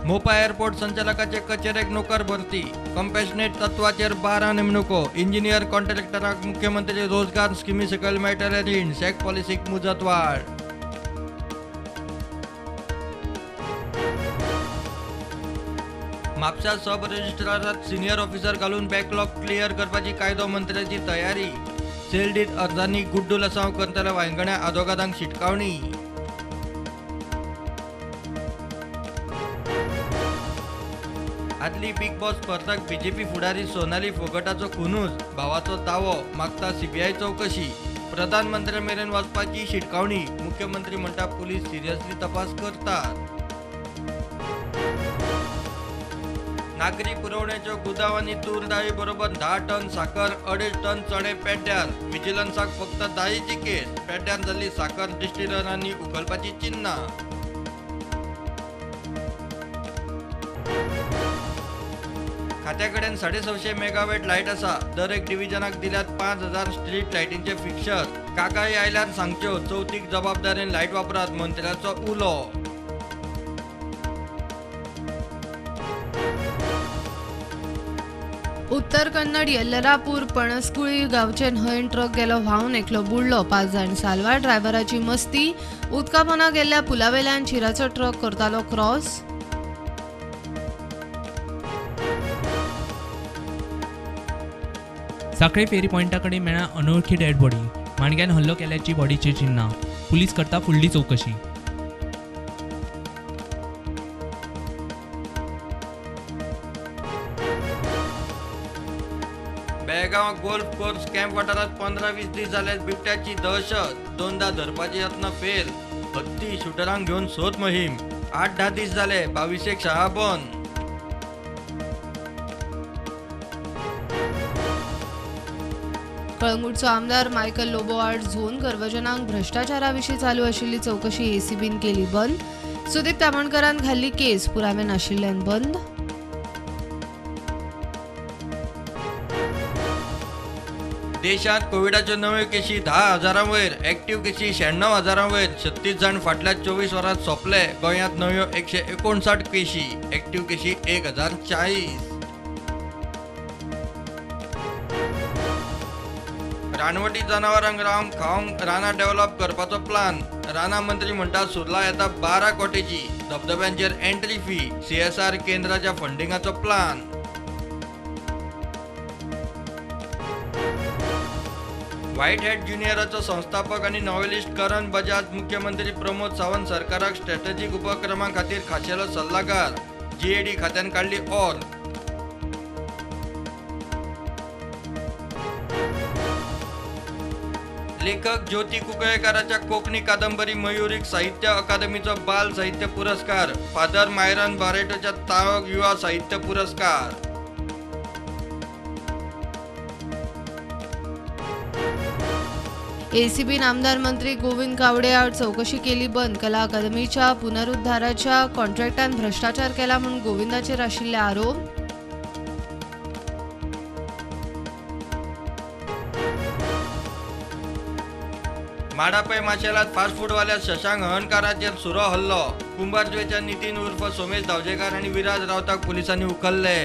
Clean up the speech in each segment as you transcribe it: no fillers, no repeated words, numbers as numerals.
Mopa airport संचालकाचे कचेरेक नोकर भरती. कंपॅशनेट तत्वाचेर 12 नेमणुको. Engineer कॉन्ट्रॅक्टराक मुख्यमंत्री रोजगार स्किमी सकयल मेळटले रीण. शॅक पॉलिसीक मुजतवाड. म्हापशा सब रजिस्ट्रारात सिनियर ऑफिसर घालून बॅकलॉग क्लियर करपाची कायदो मंत्र्याची तयारी. सेल डीड अर्जांनी गुड्डू लसांव करतल्या वायंगण्या आदोगादांक शिटकावणी. आदली बिग बॉस स्पर्धक बीजेपी फुडारी सोनाली फोगटाचो खुनूच, भावाचो दावो, मागता सीबीआय चवकशी. प्रधानमंत्र्या मेरेन वचपाची शिटकावणी. मुख्यमंत्री म्हणटा पुलीस सिरियसली तपास करतात. नागरी पुरवणेच्यो गुदांव आनी तूर दाळी बरोबर 10 टन साकर, 2.5 टन चणे पेड्ड्यार. विजिलन्साक फक्त दाळीची केस. पेड्ड्यार जाल्ली साकर डिस्टिलरांनी उखलपाची चिन्नां. खात्या कडेन 650 मेगावॅट लायट आसा. दर एक डिव्हिजनाक दिल्यात 5000 स्ट्रीट लायटींचे फिक्सर. कागाळी आयल्यार सांगच्यो, चवथीक जबाबदारेन लायट वापरात, मंत्र्याचो उलो. उत्तर कन्नड येल्लरापूर पणसकुळी गांवचे न्हंयेन ट्रक गेलो व्हांवन, एकलो बुडलो, 5 जाण साल्वार. ड्रायव्हराची मस्ती. उदकापोना गेल्ल्या पुलावेल्यान शिराचो ट्रक करतालो क्रॉस. साखळे फेरी पॉयंटा कडेन मेळ्ळा अनोळखी डेड बॉडी. माणग्यान हल्लो केल्याची बॉडीची चिन्हां. पुलीस करता फुडली चवकशी. बेळगांव गोल्फ कोर्स कॅम्प वाठारांत 15-20 दीस जाले बिबट्याची दहशत. 2दा धरपाचे यत्न फेल. हत्ती शुटरांक घेवन सोद मोहीम. 8-10 दीस जाले 22 शाळा बंद. कळंगूटचो आमदार मायकल लोबो आड झोन गर्वजनांक भ्रश्टाचारा विशीं चालू आशिल्ली चवकशी एसीबीन केली बंद. सुदीप तामणकरान घाल्ली केस पुरावे नाशिल्ल्यान बंद. देशांत कोविडाच्यो नव्यो केशी 10,000 वयर, एक्टिव्ह केशी 96,000 वयर. 36 जाण फाटल्या 24 वरांत सोंपले. गोंयांत नव्यो 159 केशी, एक्टिव्ह केशी 1040. रानवटी जनावरांक रावंक खावंक रानां डेव्हलप करपाचो प्लान. रानां मंत्री म्हणटा सुर्ला येता 12 कोटीची. धबधब्यांचेर एंट्री फी, सीएसआर केंद्राच्या फंडिंगाचो प्लान. व्हाईट हॅट ज्युनियराचो संस्थापक आनी नॉव्हेलिस्ट करण बजाज मुख्यमंत्री प्रमोद सावंत सरकाराक स्ट्रॅटेजीक उपक्रमा खातीर खाशेलो सल्लागार. जीएडी खात्यान काडली ऑर. लेखक ज्योती कुंकळेकाराच्या कोंकणी कादंबरी मयुरीक साहित्य अकादमीचो बाल साहित्य पुरस्कार. फादर मायरन बारेटोच्या ताळक युवा साहित्य पुरस्कार. एसीबीन आमदार मंत्री गोविंद गावडे आड चवकशी केली बंद. कला अकादमीच्या पुनरुद्धाराच्या कॉन्ट्रॅक्टान भ्रश्टाचार केला म्हूण गोविंदाचेर आशिल्ले आरोप. माडापै माशेलात फास्ट फूडवाल्या शशांक हळर्णकाराचेर सुरो हल्लो. कुंभारजुवेच्या नितीन उर्फ सोमेश धावजेकार आनी विराज रावताक पुलिसांनी उखल्ले.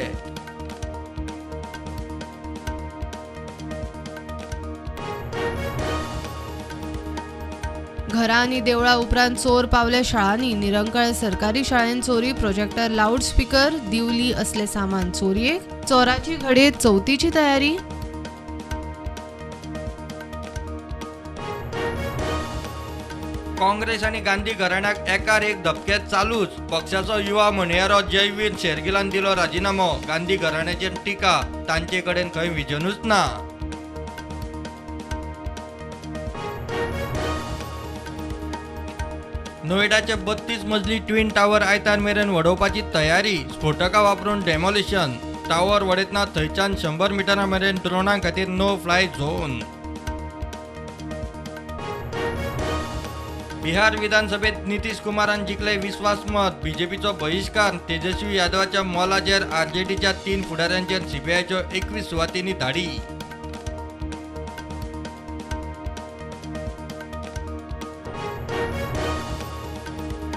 घरां आनी देवळां उपरांत चोर पावले शाळांनी. निरंकाळ सरकारी शाळेन चोरी. प्रोजेक्टर, लावडस्पीकर, दिवली असले सामान चोरयेक. चोराची घडये चवथीची तयारी. काँग्रेस आनी गांधी घराण्याक एकार एक धपके चालूच. पक्षाचो युवा म्हणयारो जयवीर शेरगिलान दिलो राजिनामो. गांधी घराण्याचेर टिका, तांचे कडेन खंय विजनूच ना. नोएडाचे 32 मजली ट्विन टावर आयतार मेरेन वडोवपाची तयारी. स्फोटकां वापरून डेमोलिशन. टावर वडयतना थंयच्यान 100 मिटरां मेरेन ड्रोनां खातीर नो फ्लाय झोन. बिहार विधानसभेत नितीश कुमारान जिखले विस्वासमत. बीजेपीचो बहिश्कार. तेजस्वी यादवाच्या मोलाचेर आरजेडीच्या 3 फुडाऱ्यांचेर सीबीआयच्यो 21 सुवातींनी धाडी.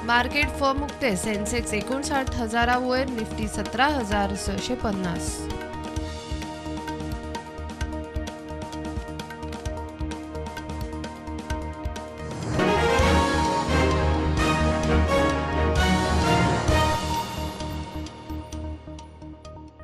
मार्केट फर्म उक्ते, सेन्सेक्स 59,000 वयर, निफ्टी 17,650.